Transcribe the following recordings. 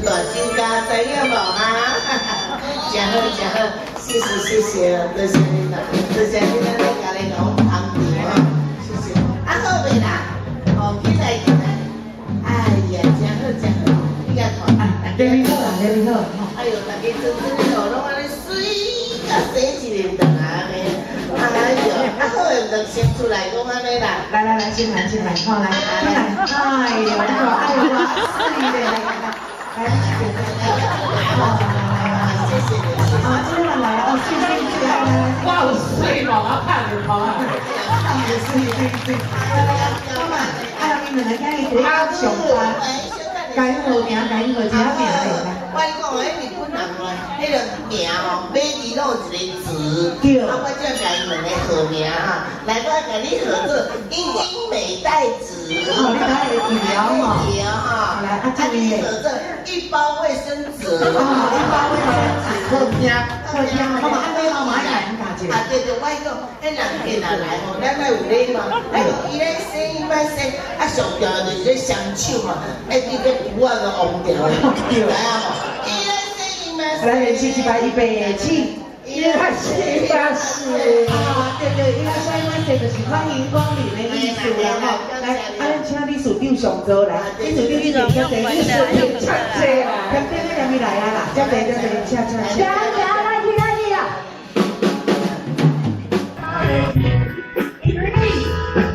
大酒家，知影無哈？真好真好，謝謝謝謝，多謝你啦，多謝你咱來家己講捧場吼，謝謝。啊好未啦？哦，起來起來。哎呀，真好真好，你共看。你好啦，你好。哎喲，大家真真哦，攏按呢媠甲洗一下轉來按呢。哎喲，啊好的，毋就先出來講按呢啦。來來來，先來先來，好來，先來。哎呦，你看，哎呦，哇，水咧，來來來，來，好，謝謝你。啊，這個來哦，水水水，來來來，我有水無，我拍面孔啊。水水水，來來來，媽媽，啊，𪜶兩个今日第一上班，改號名，改號一下名咧，來。我跟你講，彼日本人哦，彼个名吼，尾字攏有一個字，啊，我這共伊兩个號名哈，來，我共你號做英英美代子。哦，你講會記了吼。對哈。來，啊，這位你號做一包衛生紙。哦，一包衛生紙，好聽，好聽，我嘛按呢我嘛愛來教一下。啊對對，我講，彼人客若來吼，咱愛有禮貌。哎呦，伊咧洗伊擺洗，啊上重要就是咧雙手嘛，哎，你個布仔都黃掉了，知影無？伊咧洗伊擺洗。來練習一擺，預備起。伊來洗嘛洗。啊，對對，伊來洗嘛洗，就是歡迎光臨的意思啦吼。來，啊，咱請理事長上座來，理事長你坐較濟，理事長較濟啦。添點仔連伊來啊啦，遮濟遮濟，請請請。來來去來去啊！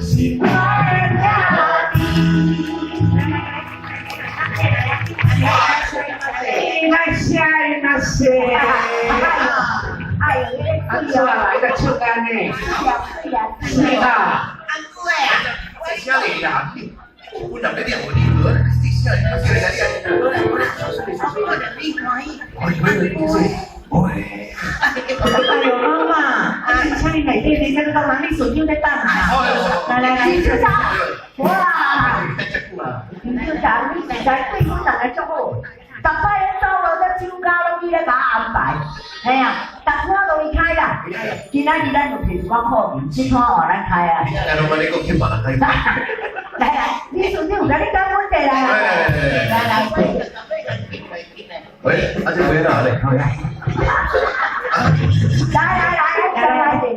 是我的兄弟。伊來寫，伊來寫。哎呦，啊，出來個唱安呢？是啦。阿姑的啊，我寫你啦，我人咧念你無，你寫你寫你寫，好啦好啦，我你歡喜。哎呦喂，哎呦，媽媽，啊，請你內底，你先幫忙，理事長在等啊。來來來，李處長，哇！李處長，你實在對阮人來足好，逐擺咧走路，這酒家攏伊咧共我安排，嘿啊，逐攤都伊開啦。今仔日咱就提一寡好面，這攤予咱開啊。來，老闆你講去別人開。來來，李處長有共你講問題來來來來，我喂，阿這位哪咧？來來來，來來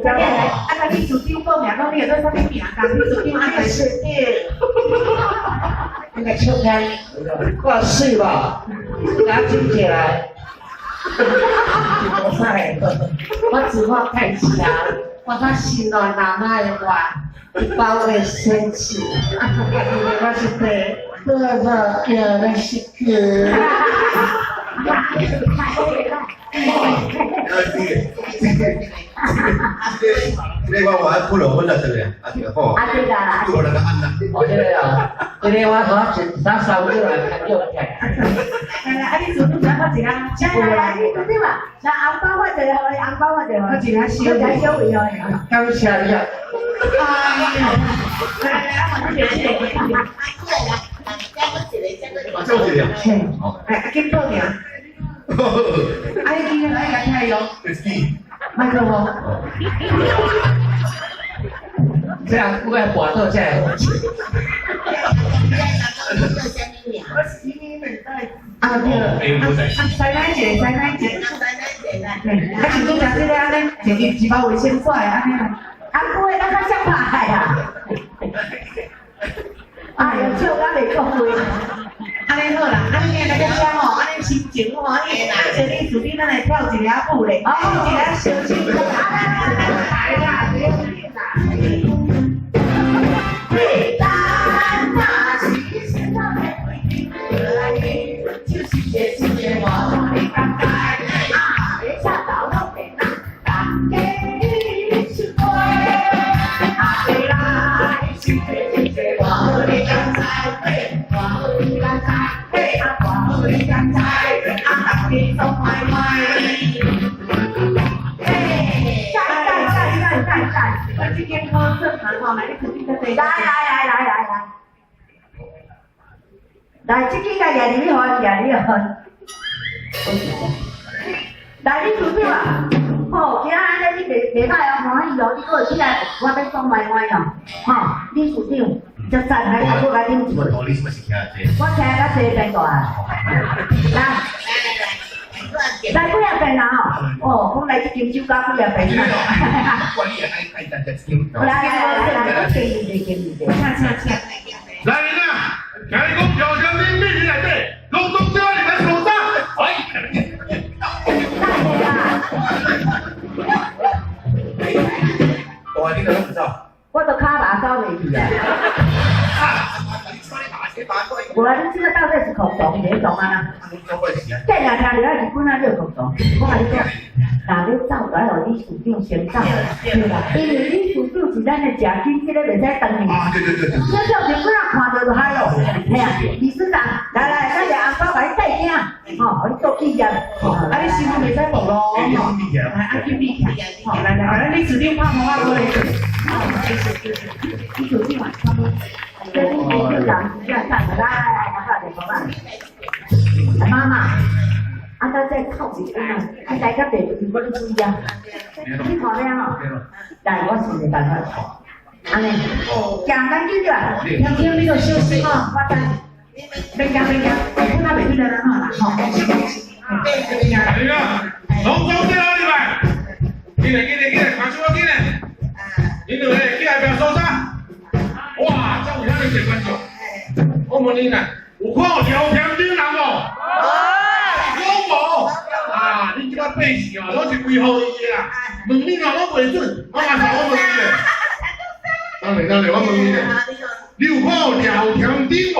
來來，啊，那理事長報名，講你會做啥物名？理事長安排是的。那個唱安，我水無？拿進起來。無使，我自我介紹，我較新來媽媽的話，一包衛生紙，我是對，多少有的是個。這個我普羅阮啦，對不對？啊對好。啊對啦。對那個按啦。哦，這個啊，這個我頭一三三日來看藥起來。來來，啊，理事長來發一個，來來來，理事長啊，來紅包發一個，予伊紅包發一個，發一個小小位予伊。感謝你啊。哎呀，來來，啊，這個這個。阿姑的啦，這個一個，這個。啊，這個啊。嘿，來，啊，緊報名。啊，你今日來共聽用。麥克風。這樣我來跋倒這個。我是你們在。啊對，啊啊，師奶一個，師奶一個。師奶一個。啊，像拄才這個按呢，摕一包衛生紙按呢。阿姑的，咱較像歹啊。哎呦，笑到袂講話。按呢好啦，按呢來個遮吼，按呢心情吼，按呢，這理事長咱來跳一下舞咧，一下小手來來來啦，咱若是心頭的就是一个我你感覺啊，下到攏變大家一起過，啊來，一個一個我你敢知？我你敢知？啊我你敢知？啊大家都快快。嘿，讚讚讚讚讚讚！我這間好正常吼，來你肯定在來來來來來來。來，這支共舉入去，舉入去。來，理事長啊，吼，今仔按呢你袂袂歹哦，歡喜哦，你閣會起來，我欲爽歪歪哦，吼，理事長，足讚，來，閣來啉一杯。我你什麼是徛這？我徛較西邊大。來。啦吼。哦，講來這間酒家幾啊百你萬。哦，管你愛愛咱這間。來來來來，建議者建議者。請請請。來人啊！聽你講廖添丁秘密內底，攏總叫你來搜查。哎，大啦！大你都攏唔走。我都跤馬走袂去啊！無啊，你這個到底是空洞，是咧創按怎？這若聽著啊，日本啊，你就空洞。我共你講，若欲走，就愛予理事長先走，對啦。因為理事長是咱的食緊，這個袂使當面。啊，對對對對。這叫日本仔看著就害咯。嘿啊，理事長，來來，咱個紅包共你帶囝，吼，予你做紀念。啊，你身份袂使暴露，吼。來，啊，緊閉起來。吼，來來，來，理事長拍鼓仔過來。理事長啊，這理事長真正讚，來來來，來拍電話。媽媽，啊，咱這靠日本啊，啊，來甲地如果你注意啊，你看了吼？來，我想一個辦法，按呢，行趕緊啦。聽聽你著小心吼，我等。免驚免驚，日本仔袂對咱按怎啦，吼。來人啊！攏總叫你來！進來進來進來，看手我進來。你兩個去內邊搜查。哇，這有遐爾濟觀眾。我問你啦，有看過廖添丁人無？攏無。啊，你這個百姓哦，攏是歸予伊的啦。問你若攏袂準，我馬上我問你咧。等下等下，我問你咧，你有看過廖添丁無？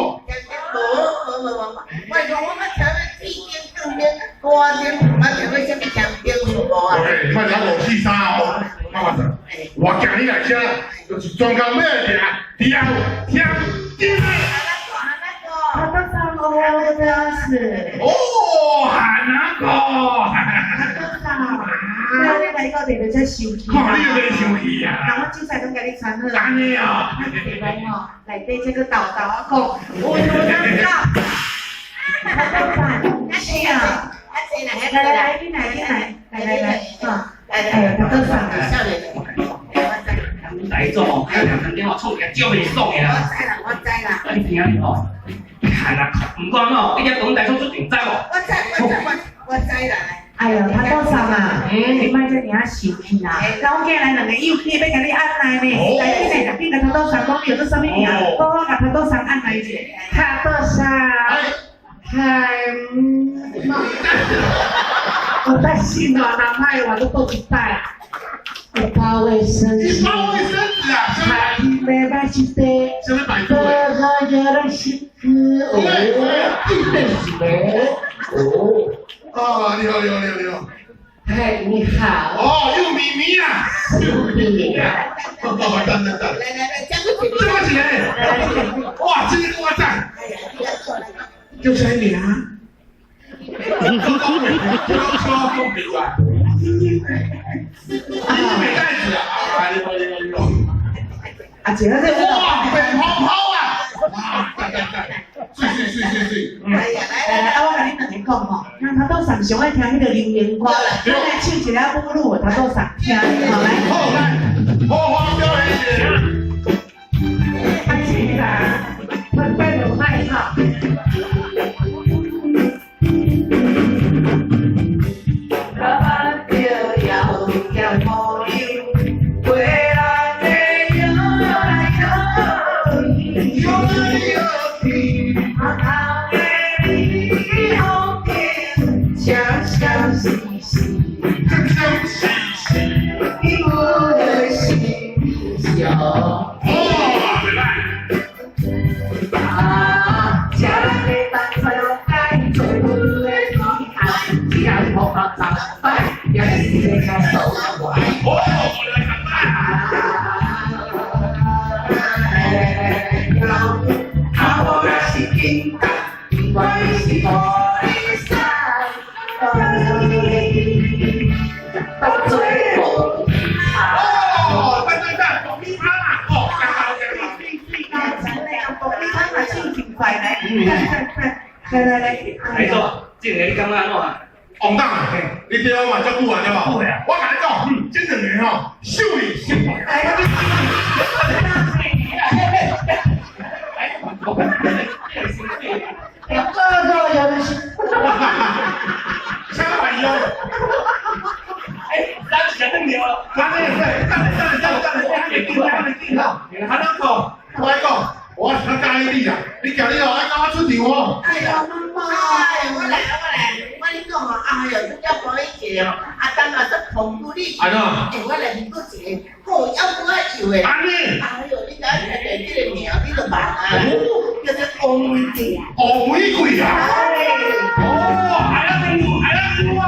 無無無無，我講我捌聽過天頂、轉頂、歌頂，捌聽過啥物添丁有無啊？喂，你莫講五四三哦，我馬上，我行你來遮，就是專工欲來掠廖添丁的。阿多桑哦，真是。哦，韓阿哥。阿多桑，你來到這就才生氣。看你就袂生氣啊！那我凊彩攏共你攙好。按呢哦。啊，來吼，內底這個豆豆仔講，有有人講。阿多桑，是啊。來來來，進來進來，來來來，哈，哎，阿多桑。來做吼，廖添丁吼，創起來足袂爽的啦。我知啦，我知啦。啊，你聽你吼，看啊，毋管吼，你遮講大叔出場知無？我知，我知，我我知啦。哎喲，阿多桑啊，你莫這爾仔生氣啦！那我今來兩個幼齒欲共你按捺呢，來，進來，緊共頭多桑講你叫做啥物名？好好共頭多桑按捺一下。頭多桑，嗨，我在心內人歹話，閣倒一擺。一包衛生紙，一包衛生紙啊！沒關係的，什麼擺這個有點辛苦哦，一輩子沒哦。啊，你好，你好，你好，你好。嗨，你好。哦，又咪咪啊！又咪咪啊！哦，讚讚讚！來來來，這個這個是嘞！哇，這個我讚。叫啥名？這個說公平啊！你美袋子啊！你好，你好，你好。啊，這個這個。哇，粉泡泡啊！哇，讚讚讚！水水水水水！哎呀，來來來，啊，我共你兩个講吼，咱頭拄上上愛聽彼個流行歌，咱來唱一下母女，頭拄上聽，好來。好來，好花表演一下。開始啦，快快落麦哈。来来来，来做，这个你感觉按怎啊？王董，你对我嘛足久啊，对无？我共你讲，这两个吼，秀丽秀丽。这个有点啥玩意儿？等下，等下，等下，等下，等下，等下，阿那个，我来讲，我是较佮意你啦，你今日哦爱佮我出场哦。哎呦，妈妈，哎，我来，我来，我跟你讲哦，哎呦，你遮欢喜一个哦，啊，当啊，说红姑你，安怎？哎，我来问过一个，好，要不我游的。按呢？哎呦，你知影听著这个名，你就茫啊，叫做乌玫瑰。乌玫瑰啊！哦，爱啊有，爱啊有啊！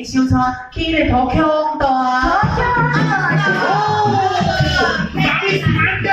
收错，去迄个土坑大。哦，哪里难的？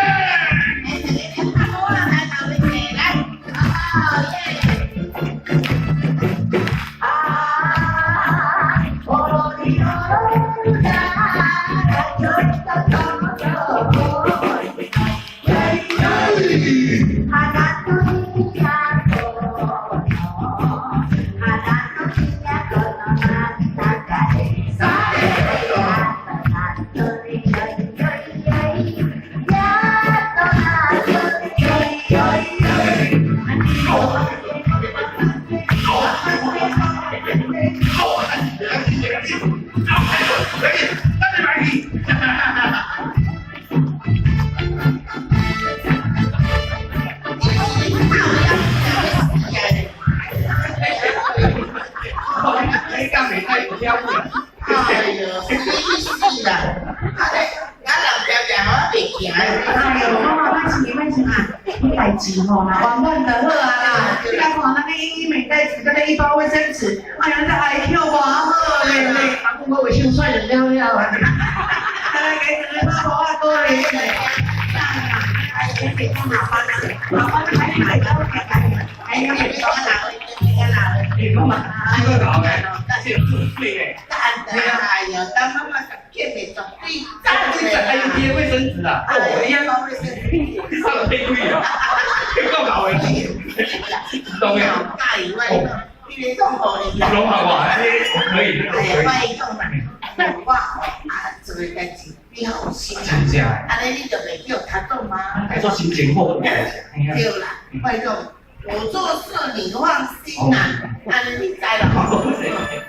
吼，那玩玩就好啊啦！你来看咱个英英美袋子，佮你一包卫生纸，哎呀，这还捡偌好咧！阿公我卫生纸用了了啊！来给两个包啊，多咧！哎，你讲下班啊，下班还买到哎，你讲老的，你讲老的，你讲嘛，这个老的，这个对的。等哎呦，当妈妈十见的绝对赞的。还有贴卫生纸啊？哎，一包卫生纸，上太贵了。够老的，懂没有？介意我，你咧创好哩。拢好啊，我可以。哎呀，我讲啦，我啊做的代志你好有心。真正。按呢你就袂叫他做吗？该做心情好。对啦，我讲我做事你放心啦，按呢你知啦。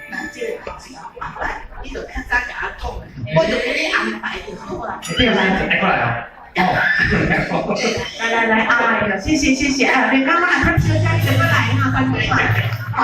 那这个代志后摆你就较早共我讲，我就给你安排就好啦。对啦，来过来哦。来来来，哎呦，谢谢谢谢，哎，你刚刚来看车家，你过来哈，快过来，好，